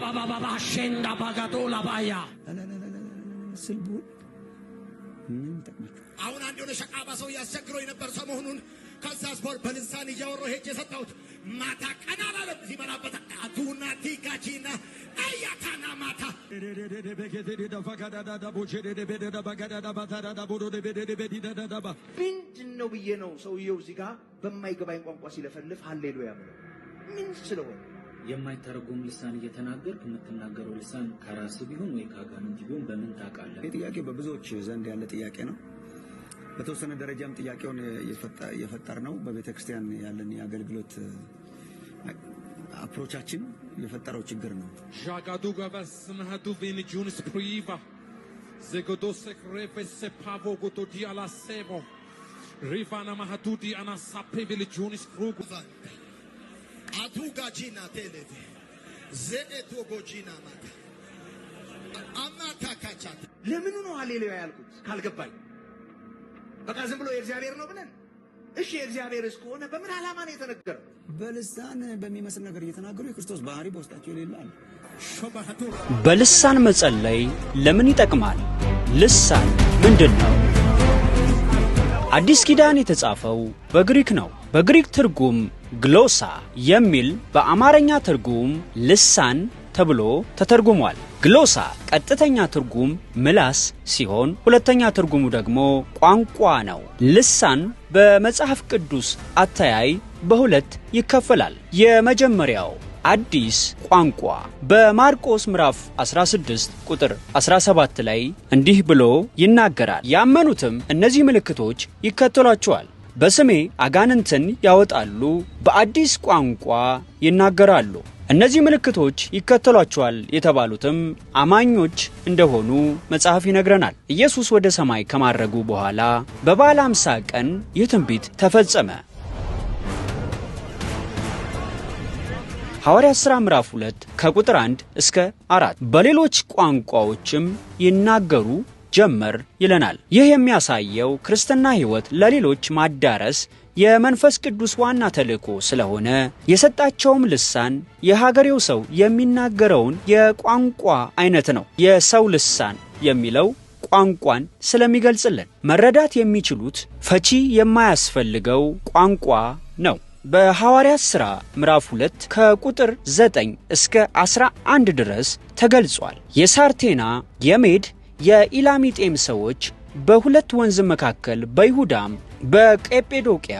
ባባባባ ሼንዳ ባጋዶላ ባያ ስል ብውል ምን ይጠቅማችኋል? አሁን አንድ የሆነ ሸቃባ ሰው ያስቸግረው የነበር ሰሞኑን። ከዛ ስፖር በልሳን እያወራሁ ሄጄ የሰጠሁት ማታ ቀና አላለም። ሲበላበት አቱና ቲካቺና አያታና ማታ። ምንድን ነው ብዬ ነው ሰውየው እዚህ ጋር በማይገባኝ ቋንቋ ሲለፈልፍ ሃሌሉያ ብለው ምን ስለሆነ? የማይተረጎም ልሳን እየተናገርክ የምትናገረው ልሳን ከራስህ ቢሆን ወይ ከአጋንንት ቢሆን በምን ታውቃለህ? ይህ ጥያቄ በብዙዎች ዘንድ ያለ ጥያቄ ነው። በተወሰነ ደረጃም ጥያቄውን የፈጠር ነው በቤተ ክርስቲያን ያለን የአገልግሎት approach ኣችን የፈጠረው ችግር ነው። Jagaduga vesmhadu vinijunis priva. Zegodosek reve sepavo gotodi ala sebo. Rivana mahadudi anasape vilijunis krugu. አቱጋጂና ቴሌቴ ዘኤቶጎጂና ማታ አማታካቻት። ለምኑ ነው ሃሌሉያ ያልኩት ካልገባኝ? በቃ ዝም ብሎ የእግዚአብሔር ነው ብለን፣ እሺ የእግዚአብሔር እስከሆነ በምን ዓላማ ነው የተነገረው? በልሳን በሚመስል ነገር እየተናገሩ የክርስቶስ ባህሪ በውስጣቸው የሌለ አለ። በልሳን መጸለይ ለምን ይጠቅማል? ልሳን ምንድን ነው? አዲስ ኪዳን የተጻፈው በግሪክ ነው። በግሪክ ትርጉም ግሎሳ የሚል በአማርኛ ትርጉም ልሳን ተብሎ ተተርጉሟል። ግሎሳ ቀጥተኛ ትርጉም ምላስ ሲሆን ሁለተኛ ትርጉሙ ደግሞ ቋንቋ ነው። ልሳን በመጽሐፍ ቅዱስ አተያይ በሁለት ይከፈላል። የመጀመሪያው አዲስ ቋንቋ በማርቆስ ምዕራፍ 16 ቁጥር 17 ላይ እንዲህ ብሎ ይናገራል። ያመኑትም እነዚህ ምልክቶች ይከተሏቸዋል። በስሜ አጋንንትን ያወጣሉ፣ በአዲስ ቋንቋ ይናገራሉ። እነዚህ ምልክቶች ይከተሏቸዋል የተባሉትም አማኞች እንደሆኑ መጽሐፍ ይነግረናል። ኢየሱስ ወደ ሰማይ ከማረጉ በኋላ በበዓለ ሃምሳ ቀን ይህ ትንቢት ተፈጸመ። ሐዋርያት ሥራ ምዕራፍ 2 ከቁጥር 1 እስከ 4 በሌሎች ቋንቋዎችም ይናገሩ ጀመር ይለናል። ይህ የሚያሳየው ክርስትና ሕይወት ለሌሎች ማዳረስ የመንፈስ ቅዱስ ዋና ተልእኮ ስለሆነ የሰጣቸውም ልሳን የሀገሬው ሰው የሚናገረውን የቋንቋ አይነት ነው። የሰው ልሳን የሚለው ቋንቋን ስለሚገልጽልን መረዳት የሚችሉት ፈቺ የማያስፈልገው ቋንቋ ነው። በሐዋርያት ሥራ ምዕራፍ 2 ከቁጥር 9 እስከ 11 ድረስ ተገልጿል። የሳርቴና፣ የሜድ፣ የኢላሚጤም ሰዎች በሁለት ወንዝ መካከል በይሁዳም በቀጴዶቅያ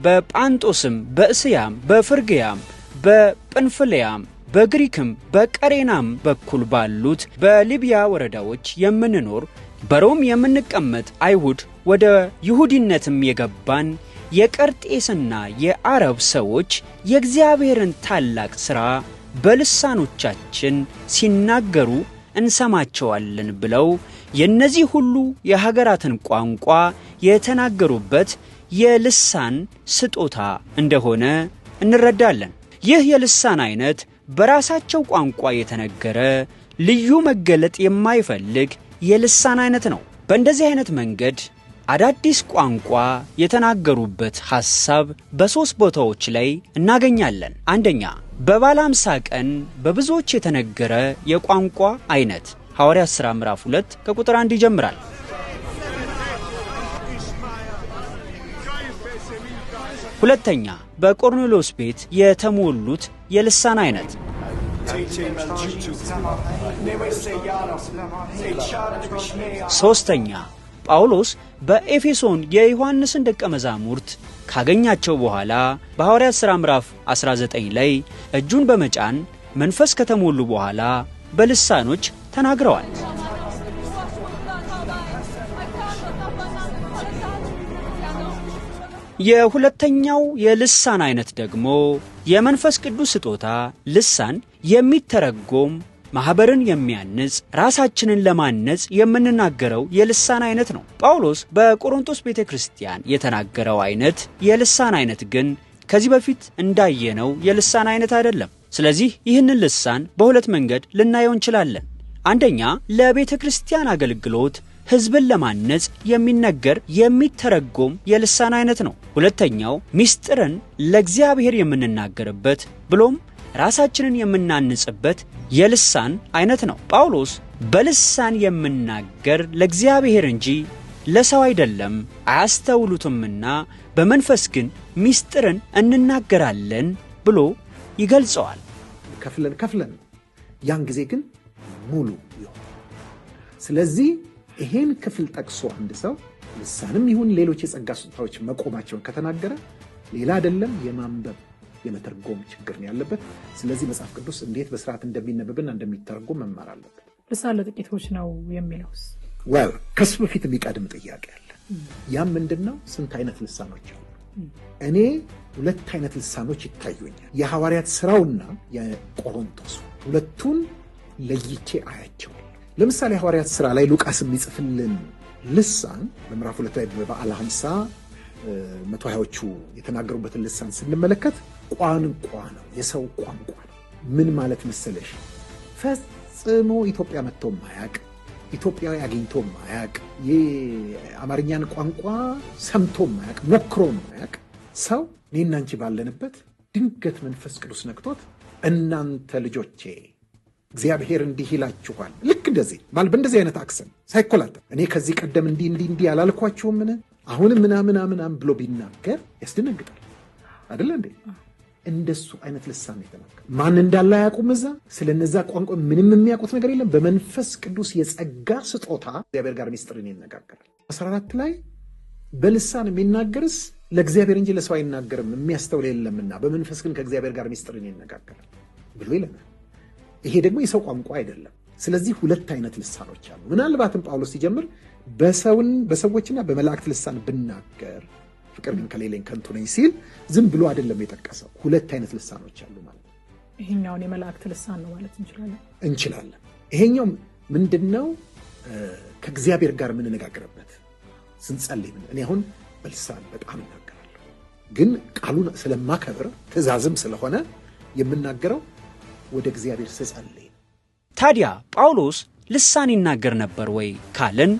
በጳንጦስም በእስያም በፍርግያም በጵንፍልያም በግሪክም በቀሬናም በኩል ባሉት በሊቢያ ወረዳዎች የምንኖር በሮም የምንቀመጥ አይሁድ ወደ ይሁዲነትም የገባን የቀርጤስና የአረብ ሰዎች የእግዚአብሔርን ታላቅ ሥራ በልሳኖቻችን ሲናገሩ እንሰማቸዋለን ብለው የእነዚህ ሁሉ የሀገራትን ቋንቋ የተናገሩበት የልሳን ስጦታ እንደሆነ እንረዳለን። ይህ የልሳን አይነት በራሳቸው ቋንቋ የተነገረ ልዩ መገለጥ የማይፈልግ የልሳን አይነት ነው። በእንደዚህ አይነት መንገድ አዳዲስ ቋንቋ የተናገሩበት ሐሳብ በሦስት ቦታዎች ላይ እናገኛለን። አንደኛ፣ በበዓለ ሃምሳ ቀን በብዙዎች የተነገረ የቋንቋ አይነት ሐዋርያት ሥራ ምዕራፍ 2 ከቁጥር 1 ይጀምራል። ሁለተኛ፣ በቆርኔሌዎስ ቤት የተሞሉት የልሳን አይነት። ሦስተኛ፣ ጳውሎስ በኤፌሶን የዮሐንስን ደቀ መዛሙርት ካገኛቸው በኋላ በሐዋርያት ሥራ ምዕራፍ 19 ላይ እጁን በመጫን መንፈስ ከተሞሉ በኋላ በልሳኖች ተናግረዋል። የሁለተኛው የልሳን አይነት ደግሞ የመንፈስ ቅዱስ ስጦታ ልሳን የሚተረጎም ማህበርን የሚያንጽ ራሳችንን ለማነጽ የምንናገረው የልሳን አይነት ነው። ጳውሎስ በቆሮንቶስ ቤተክርስቲያን የተናገረው አይነት የልሳን አይነት ግን ከዚህ በፊት እንዳየነው የልሳን አይነት አይደለም። ስለዚህ ይህንን ልሳን በሁለት መንገድ ልናየው እንችላለን። አንደኛ፣ ለቤተ ክርስቲያን አገልግሎት ሕዝብን ለማነጽ የሚነገር የሚተረጎም የልሳን አይነት ነው። ሁለተኛው ሚስጥርን ለእግዚአብሔር የምንናገርበት ብሎም ራሳችንን የምናንጽበት የልሳን አይነት ነው። ጳውሎስ በልሳን የምናገር ለእግዚአብሔር እንጂ ለሰው አይደለም፣ አያስተውሉትምና በመንፈስ ግን ምስጢርን እንናገራለን ብሎ ይገልጸዋል። ከፍለን ከፍለን ያን ጊዜ ግን ሙሉ ይሆን። ስለዚህ ይሄን ክፍል ጠቅሶ አንድ ሰው ልሳንም ይሁን ሌሎች የጸጋ ስጦታዎች መቆማቸውን ከተናገረ ሌላ አይደለም የማንበብ የመተርጎም ችግር ነው ያለበት። ስለዚህ መጽሐፍ ቅዱስ እንዴት በስርዓት እንደሚነበብና እንደሚተረጎም መማር አለበት። ልሳን ለጥቂቶች ነው የሚለውስ? Well፣ ከሱ በፊት የሚቀድም ጥያቄ አለ። ያም ምንድን ነው? ስንት አይነት ልሳኖች አሉ? እኔ ሁለት አይነት ልሳኖች ይታዩኛል። የሐዋርያት ስራውና የቆሮንቶሱ፣ ሁለቱን ለይቼ አያቸዋለሁ። ለምሳሌ ሐዋርያት ስራ ላይ ሉቃስ የሚጽፍልን ልሳን በምዕራፍ 2 ላይ በበዓለ 50 120ዎቹ የተናገሩበትን ልሳን ስንመለከት ቋንቋ ነው፣ የሰው ቋንቋ ነው። ምን ማለት መሰለሽ? ፈጽሞ ኢትዮጵያ መጥቶ ማያቅ፣ ኢትዮጵያዊ አግኝቶ ማያቅ፣ የአማርኛን ቋንቋ ሰምቶ ማያቅ፣ ሞክሮ ማያቅ ሰው እኔና አንቺ ባለንበት ድንገት መንፈስ ቅዱስ ነክቶት እናንተ ልጆቼ እግዚአብሔር እንዲህ ይላችኋል፣ ልክ እንደዚህ ማለት በእንደዚህ አይነት accent ሳይኮላተፍ እኔ ከዚህ ቀደም እንዲህ እንዲህ እንዲህ አላልኳችሁምን አሁንም ምናምን ምናምን ብሎ ቢናገር ያስደነግጣል። አይደለ እንዴ? እንደሱ አይነት ልሳን የተናገረ ማን እንዳለ አያውቁም። እዛ ስለነዛ ቋንቋ ምንም የሚያውቁት ነገር የለም። በመንፈስ ቅዱስ የጸጋ ስጦታ እግዚአብሔር ጋር ሚስጥርን ይነጋገራል። 14 ላይ በልሳን የሚናገርስ ለእግዚአብሔር እንጂ ለሰው አይናገርም የሚያስተውል የለምና በመንፈስ ግን ከእግዚአብሔር ጋር ሚስጥርን ይነጋገራል ብሎ ይለናል። ይሄ ደግሞ የሰው ቋንቋ አይደለም። ስለዚህ ሁለት አይነት ልሳኖች አሉ። ምናልባትም ጳውሎስ ሲጀምር በሰዎችና በመላእክት ልሳን ብናገር ፍቅር ግን ከሌለኝ ከንቱ ነኝ ሲል ዝም ብሎ አይደለም የጠቀሰው። ሁለት አይነት ልሳኖች አሉ ማለት ነው። ይሄኛውን የመላእክት ልሳን ነው ማለት እንችላለን እንችላለን። ይሄኛው ምንድነው? ከእግዚአብሔር ጋር የምንነጋገርበት ስንጸልይ። እኔ አሁን በልሳን በጣም እናገራለሁ፣ ግን ቃሉን ስለማከብር ትእዛዝም ስለሆነ የምናገረው ወደ እግዚአብሔር ስጸልይ። ታዲያ ጳውሎስ ልሳን ይናገር ነበር ወይ ካልን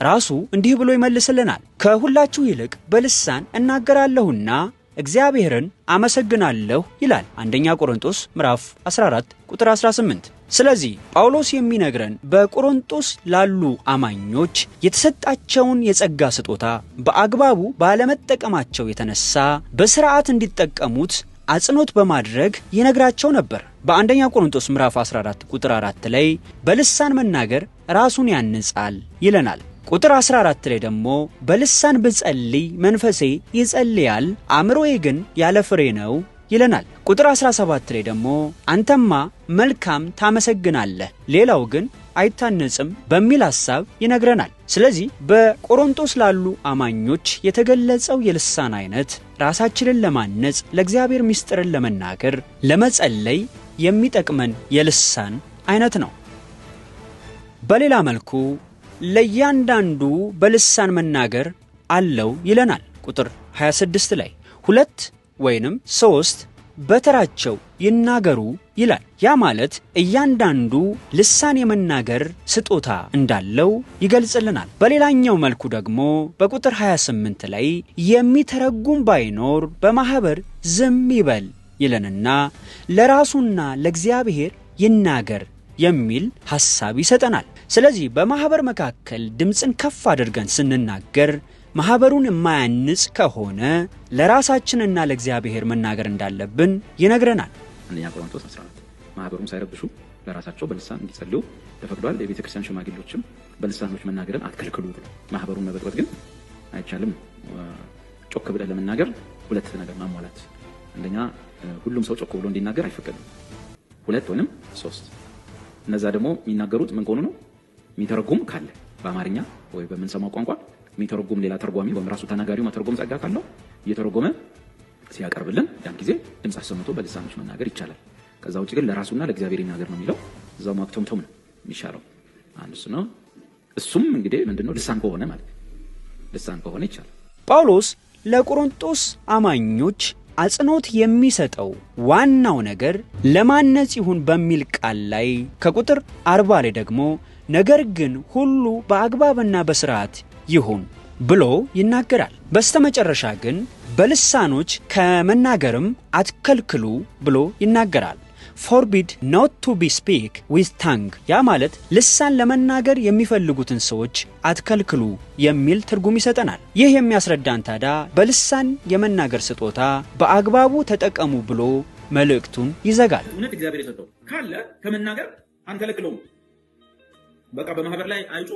ራሱ እንዲህ ብሎ ይመልስልናል። ከሁላችሁ ይልቅ በልሳን እናገራለሁና እግዚአብሔርን አመሰግናለሁ ይላል። አንደኛ ቆሮንቶስ ምዕራፍ 14 ቁጥር 18። ስለዚህ ጳውሎስ የሚነግረን በቆሮንቶስ ላሉ አማኞች የተሰጣቸውን የጸጋ ስጦታ በአግባቡ ባለመጠቀማቸው የተነሳ በስርዓት እንዲጠቀሙት አጽንኦት በማድረግ ይነግራቸው ነበር። በአንደኛ ቆሮንቶስ ምዕራፍ 14 ቁጥር 4 ላይ በልሳን መናገር ራሱን ያንጻል ይለናል። ቁጥር 14 ላይ ደግሞ በልሳን ብጸልይ መንፈሴ ይጸልያል አእምሮዬ ግን ያለ ፍሬ ነው ይለናል። ቁጥር 17 ላይ ደግሞ አንተማ መልካም ታመሰግናለህ ሌላው ግን አይታነጽም በሚል ሐሳብ ይነግረናል። ስለዚህ በቆሮንቶስ ላሉ አማኞች የተገለጸው የልሳን አይነት ራሳችንን ለማነጽ፣ ለእግዚአብሔር ምስጢርን ለመናገር፣ ለመጸለይ የሚጠቅመን የልሳን አይነት ነው። በሌላ መልኩ ለእያንዳንዱ በልሳን መናገር አለው ይለናል። ቁጥር 26 ላይ 2 ወይንም 3 በተራቸው ይናገሩ ይላል። ያ ማለት እያንዳንዱ ልሳን የመናገር ስጦታ እንዳለው ይገልጽልናል። በሌላኛው መልኩ ደግሞ በቁጥር 28 ላይ የሚተረጉም ባይኖር በማህበር ዝም ይበል ይለንና ለራሱና ለእግዚአብሔር ይናገር የሚል ሐሳብ ይሰጠናል። ስለዚህ በማህበር መካከል ድምፅን ከፍ አድርገን ስንናገር ማህበሩን የማያንጽ ከሆነ ለራሳችንና ለእግዚአብሔር መናገር እንዳለብን ይነግረናል። አንደኛ ቆሮንቶስ 14 ማህበሩን ሳይረብሹ ለራሳቸው በልሳን እንዲጸልዩ ተፈቅዷል። የቤተክርስቲያን ሽማግሌዎችም በልሳኖች መናገርን አትከልክሉ ብለው፣ ማህበሩን መበጥበጥ ግን አይቻልም። ጮክ ብለህ ለመናገር ሁለት ነገር ማሟላት፣ አንደኛ ሁሉም ሰው ጮክ ብሎ እንዲናገር አይፈቀድም። 2 ወይንም 3። እነዛ ደግሞ የሚናገሩት ምን ከሆኑ ነው? የሚተረጉም ካለ በአማርኛ ወይ በምንሰማው ቋንቋ የሚተረጉም ሌላ ተርጓሚ ወይም ራሱ ተናጋሪው መተርጎም ጸጋ ካለው እየተረጎመ ሲያቀርብልን ያን ጊዜ ድምፅ አሰምቶ በልሳኖች መናገር ይቻላል። ከዛ ውጭ ግን ለራሱና ለእግዚአብሔር ይናገር ነው የሚለው። እዛው ማክተምተም ነው የሚሻለው። አንዱ እሱ ነው። እሱም እንግዲህ ምንድነው ልሳን ከሆነ ማለት ልሳን ከሆነ ይቻላል። ጳውሎስ ለቆሮንቶስ አማኞች አጽንኦት የሚሰጠው ዋናው ነገር ለማነጽ ይሁን በሚል ቃል ላይ ከቁጥር 40 ላይ ደግሞ ነገር ግን ሁሉ በአግባብና በስርዓት ይሁን ብሎ ይናገራል። በስተመጨረሻ ግን በልሳኖች ከመናገርም አትከልክሉ ብሎ ይናገራል። Forbid not to be speak with tongue፣ ያ ማለት ልሳን ለመናገር የሚፈልጉትን ሰዎች አትከልክሉ የሚል ትርጉም ይሰጠናል። ይህ የሚያስረዳን ታዲያ በልሳን የመናገር ስጦታ በአግባቡ ተጠቀሙ ብሎ መልእክቱን ይዘጋል። እውነት እግዚአብሔር የሰጠው ካለ ከመናገር አንከለክለውም። በቃ በማህበር ላይ አይጮ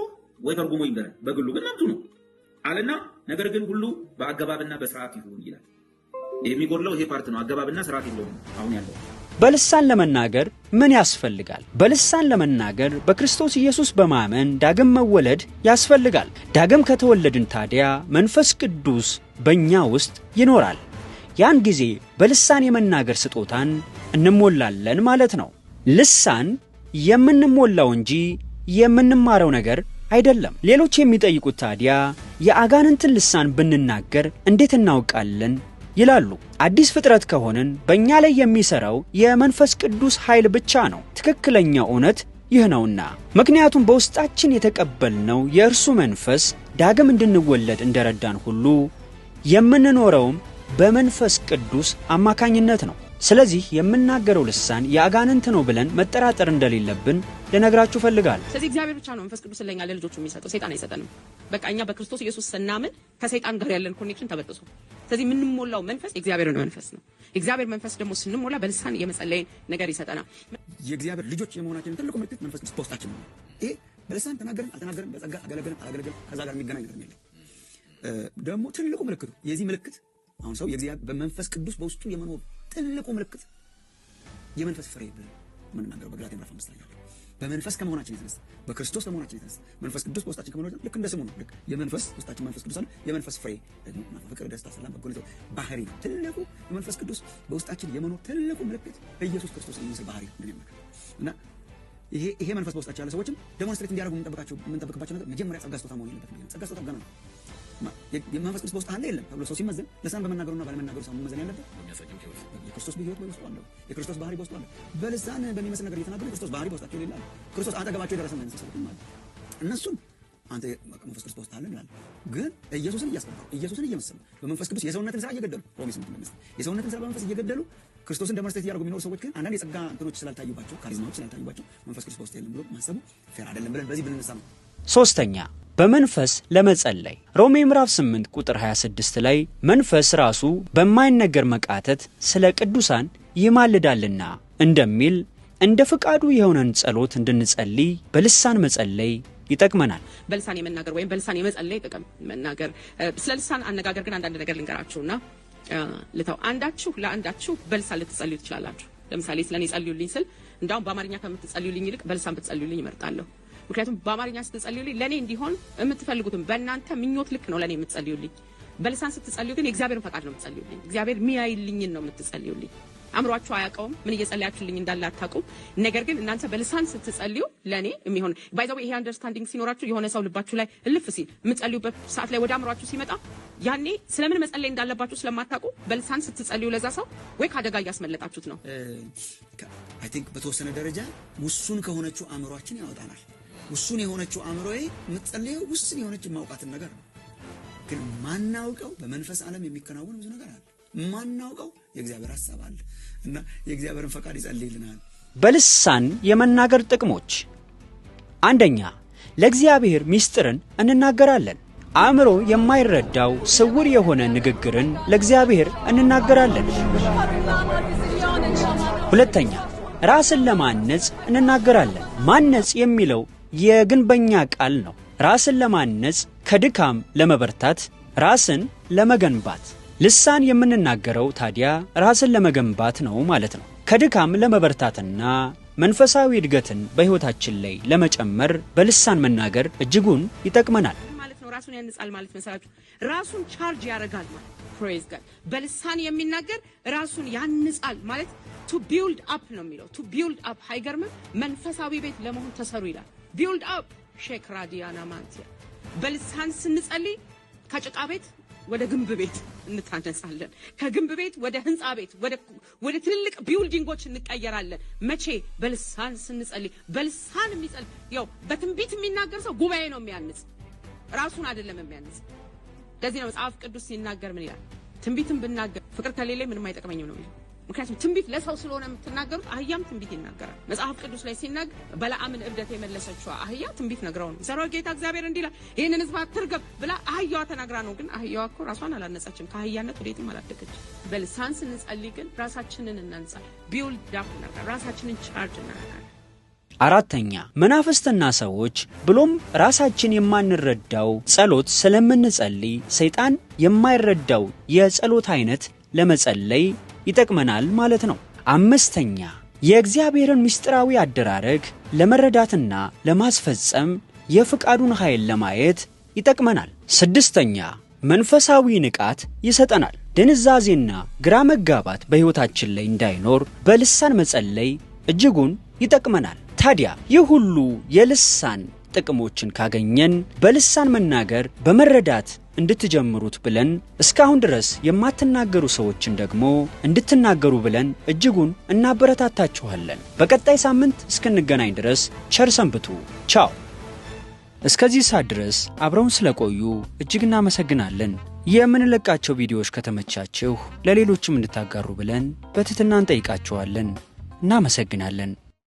ወይ ተርጉሞ ይንገራል። በግሉ ግን መብቱ ነው አለና ነገር ግን ሁሉ በአገባብና በስርዓት ይሁን ይላል። የሚጎድለው ይሄ part ነው። አገባብና ስርዓት የለውም አሁን ያለው። በልሳን ለመናገር ምን ያስፈልጋል? በልሳን ለመናገር በክርስቶስ ኢየሱስ በማመን ዳግም መወለድ ያስፈልጋል። ዳግም ከተወለድን ታዲያ መንፈስ ቅዱስ በእኛ ውስጥ ይኖራል። ያን ጊዜ በልሳን የመናገር ስጦታን እንሞላለን ማለት ነው። ልሳን የምንሞላው እንጂ የምንማረው ነገር አይደለም። ሌሎች የሚጠይቁት ታዲያ የአጋንንትን ልሳን ብንናገር እንዴት እናውቃለን ይላሉ። አዲስ ፍጥረት ከሆንን በእኛ ላይ የሚሰራው የመንፈስ ቅዱስ ኃይል ብቻ ነው። ትክክለኛው እውነት ይህ ነውና፣ ምክንያቱም በውስጣችን የተቀበልነው የእርሱ መንፈስ ዳግም እንድንወለድ እንደረዳን ሁሉ የምንኖረውም በመንፈስ ቅዱስ አማካኝነት ነው። ስለዚህ የምናገረው ልሳን የአጋንንት ነው ብለን መጠራጠር እንደሌለብን ልነግራችሁ እፈልጋለሁ። ስለዚህ እግዚአብሔር ብቻ ነው መንፈስ ቅዱስ ለኛ ለልጆቹ የሚሰጠው፣ ሰይጣን አይሰጠንም። በቃ እኛ በክርስቶስ ኢየሱስ ስናምን ከሰይጣን ጋር ያለን connection ተበጥሶ፣ ስለዚህ የምንሞላው መንፈስ የእግዚአብሔርን መንፈስ ነው። የእግዚአብሔር መንፈስ ደግሞ ስንሞላ በልሳን የመጸለይን ነገር ይሰጠናል። የእግዚአብሔር ልጆች የመሆናችንን ትልቁ ምልክት መንፈስ ቅዱስ በውስጣችን ነው። ይሄ በልሳን ተናገርን አልተናገርን፣ በጸጋ አገለገልን አላገለገልን ከዛ ጋር የሚገናኝ ነገር የለም። ደግሞ ትልቁ ምልክቱ የዚህ ምልክት አሁን ሰው የእግዚአብሔር በመንፈስ ቅዱስ በውስጡ የመኖር ትልቁ ምልክት የመንፈስ ፍሬ ብለን የምንናገረው በገላትያ ምዕራፍ 5 ላይ ያለው በመንፈስ ከመሆናችን የተነሳ፣ በክርስቶስ ከመሆናችን የተነሳ፣ መንፈስ ቅዱስ በውስጣችን ከመኖር፣ ልክ እንደ ስሙ ነው። ልክ የመንፈስ ውስጣችን መንፈስ ቅዱስ አለ። የመንፈስ ፍሬ ደግሞ ፍቅር፣ ደስታ፣ ሰላም፣ በጎነት ባህሪ ነው። ትልቁ የመንፈስ ቅዱስ በውስጣችን የመኖር ትልቁ ምልክት ኢየሱስ ክርስቶስ የሚመስል ባህሪ ነው እና ይሄ መንፈስ በውስጣቸው ያለ ሰዎችም demonstrate እንዲያደርጉ የምንጠብቅባቸው ነገር መጀመሪያ ጸጋ ስጦታ መሆን የለበትም። ጸጋ ስጦታ ገና ነው። የመንፈስ ቅዱስ በውስጥ አለ የለም ተብሎ ሰው ሲመዘን ልሳን በመናገሩና ባለመናገሩ ሰው መመዘን ያለበት የክርስቶስ ሕይወት በውስጡ አለ፣ የክርስቶስ ባህሪ በውስጡ አለ። በልሳን በሚመስል ነገር እየተናገሩ የክርስቶስ ባህሪ በውስጣቸው የሌለ አለ። ክርስቶስ አጠገባቸው የደረሰ የማይመስል ሰዎች ማለት እነሱን አንተ መንፈስ ቅዱስ በውስጥ አለ እንላለን። ግን ኢየሱስን እያስከበሩ፣ ኢየሱስን እየመሰሉ፣ በመንፈስ ቅዱስ የሰውነትን ስራ እየገደሉ፣ ሮሜ 8 እንደሚመስል የሰውነትን ስራ በመንፈስ እየገደሉ ክርስቶስን demonstrate እያደረጉ የሚኖሩ ሰዎች ግን አንዳንድ የጸጋ እንትኖች ስላልታዩባቸው፣ charisma ዎች ስላልታዩባቸው መንፈስ ቅዱስ በውስጥ የለም ብሎ ማሰቡ fair አይደለም ብለን በዚህ ብንነሳ ነው። ሶስተኛ፣ በመንፈስ ለመጸለይ ሮሜ ምዕራፍ 8 ቁጥር 26 ላይ መንፈስ ራሱ በማይነገር መቃተት ስለ ቅዱሳን ይማልዳልና እንደሚል እንደ ፍቃዱ የሆነን ጸሎት እንድንጸልይ በልሳን መጸለይ ይጠቅመናል። በልሳን የመናገር ወይም በልሳን የመጸለይ ጥቅም መናገር፣ ስለ ልሳን አነጋገር ግን አንዳንድ ነገር ልንገራችሁና ልተው። አንዳችሁ ለአንዳችሁ በልሳን ልትጸልዩ ትችላላችሁ። ለምሳሌ ስለኔ ጸልዩልኝ ስል እንዳውም በአማርኛ ከምትጸልዩልኝ ይልቅ በልሳን ብትጸልዩልኝ እመርጣለሁ። ምክንያቱም በአማርኛ ስትጸልዩልኝ ለኔ እንዲሆን የምትፈልጉትን በእናንተ ምኞት ልክ ነው ለኔ የምትጸልዩልኝ። በልሳን ስትጸልዩ ግን የእግዚአብሔርን ፈቃድ ነው የምትጸልዩልኝ። እግዚአብሔር የሚያይልኝን ነው የምትጸልዩልኝ። አእምሯችሁ አያውቀውም፣ ምን እየጸለያችሁልኝ እንዳለ አታውቁም። ነገር ግን እናንተ በልሳን ስትጸልዩ ለኔ የሚሆን፣ by the way ይሄ understanding ሲኖራችሁ፣ የሆነ ሰው ልባችሁ ላይ እልፍ ሲል የምትጸልዩበት ሰዓት ላይ ወደ አእምሯችሁ ሲመጣ ያኔ ስለምን መጸለይ እንዳለባችሁ ስለማታውቁ በልሳን ስትጸልዩ ለዛ ሰው ወይ ከአደጋ እያስመለጣችሁት ነው። I think በተወሰነ ደረጃ ውሱን ከሆነችው አእምሯችን ያወጣናል። ውሱን የሆነችው አእምሮዬ የምትጸልየው ውስን የሆነች የማውቃትን ነገር ነው። ግን ማናውቀው በመንፈስ ዓለም የሚከናወን ብዙ ነገር አለ። ማናውቀው የእግዚአብሔር ሀሳብ አለ እና የእግዚአብሔርን ፈቃድ ይጸልይልናል። በልሳን የመናገር ጥቅሞች፣ አንደኛ ለእግዚአብሔር ምስጢርን እንናገራለን። አእምሮ የማይረዳው ስውር የሆነ ንግግርን ለእግዚአብሔር እንናገራለን። ሁለተኛ ራስን ለማነጽ እንናገራለን። ማነጽ የሚለው የግንበኛ ቃል ነው። ራስን ለማነጽ፣ ከድካም ለመበርታት፣ ራስን ለመገንባት። ልሳን የምንናገረው ታዲያ ራስን ለመገንባት ነው ማለት ነው። ከድካም ለመበርታትና መንፈሳዊ እድገትን በሕይወታችን ላይ ለመጨመር በልሳን መናገር እጅጉን ይጠቅመናል። ማለት ነው ራሱን ያንጻል ማለት መሰላችሁ፣ ራሱን charge ያደርጋል ማለት። Praise God። በልሳን የሚናገር ራሱን ያንጻል ማለት to build up ነው የሚለው። To build up፣ አይገርምም? መንፈሳዊ ቤት ለመሆን ተሰሩ ይላል። Build up ሼክ ራዲያና ማንቲያ። በልሳን ስንጸልይ ከጭቃ ቤት ወደ ግንብ ቤት እንታነጻለን። ከግንብ ቤት ወደ ህንፃ ቤት፣ ወደ ትልልቅ building ኦች እንቀየራለን። መቼ? በልሳን ስንጸልይ። በልሳን የሚጸልይ፣ ያው በትንቢት የሚናገር ሰው ጉባኤ ነው የሚያንጽ፣ ራሱን አይደለም የሚያንጽ። ለዚህ ነው መጽሐፍ ቅዱስ ሲናገር ምን ይላል? ትንቢትን ብናገር ፍቅር ከሌለኝ ምንም አይጠቅመኝም ነው የሚለው። ምክንያቱም ትንቢት ለሰው ስለሆነ የምትናገሩት፣ አህያም ትንቢት ይናገራል። መጽሐፍ ቅዱስ ላይ ሲናገር በለዓምን እብደት የመለሰችው አህያ ትንቢት ነግረው ነው። የሰራዊት ጌታ እግዚአብሔር እንዲህ ይላል፣ ይህንን ሕዝብ አትርገም ብላ አህያዋ ተናግራ ነው። ግን አህያዋ እኮ ራሷን አላነጻችም፣ ከአህያነት ወዴትም አላደገችም። በልሳን ስንጸልይ ግን ራሳችንን እናንጻል፣ build up እናደርጋለን፣ ራሳችንን charge እናደርጋለን። አራተኛ፣ መናፍስትና ሰዎች ብሎም ራሳችን የማንረዳው ጸሎት ስለምንጸልይ ሰይጣን የማይረዳው የጸሎት አይነት ለመጸለይ ይጠቅመናል ማለት ነው። አምስተኛ፣ የእግዚአብሔርን ምስጢራዊ አደራረግ ለመረዳትና ለማስፈጸም የፍቃዱን ኃይል ለማየት ይጠቅመናል። ስድስተኛ፣ መንፈሳዊ ንቃት ይሰጠናል። ድንዛዜና ግራ መጋባት በሕይወታችን ላይ እንዳይኖር በልሳን መጸለይ እጅጉን ይጠቅመናል። ታዲያ ይህ ሁሉ የልሳን ጥቅሞችን ካገኘን በልሳን መናገር በመረዳት እንድትጀምሩት ብለን፣ እስካሁን ድረስ የማትናገሩ ሰዎችን ደግሞ እንድትናገሩ ብለን እጅጉን እናበረታታችኋለን። በቀጣይ ሳምንት እስክንገናኝ ድረስ ቸር ሰንብቱ። ቻው። እስከዚህ ሰዓት ድረስ አብረውን ስለቆዩ እጅግ እናመሰግናለን። የምንለቃቸው ቪዲዮዎች ከተመቻችሁ ለሌሎችም እንድታጋሩ ብለን በትህትና እንጠይቃችኋለን። እናመሰግናለን።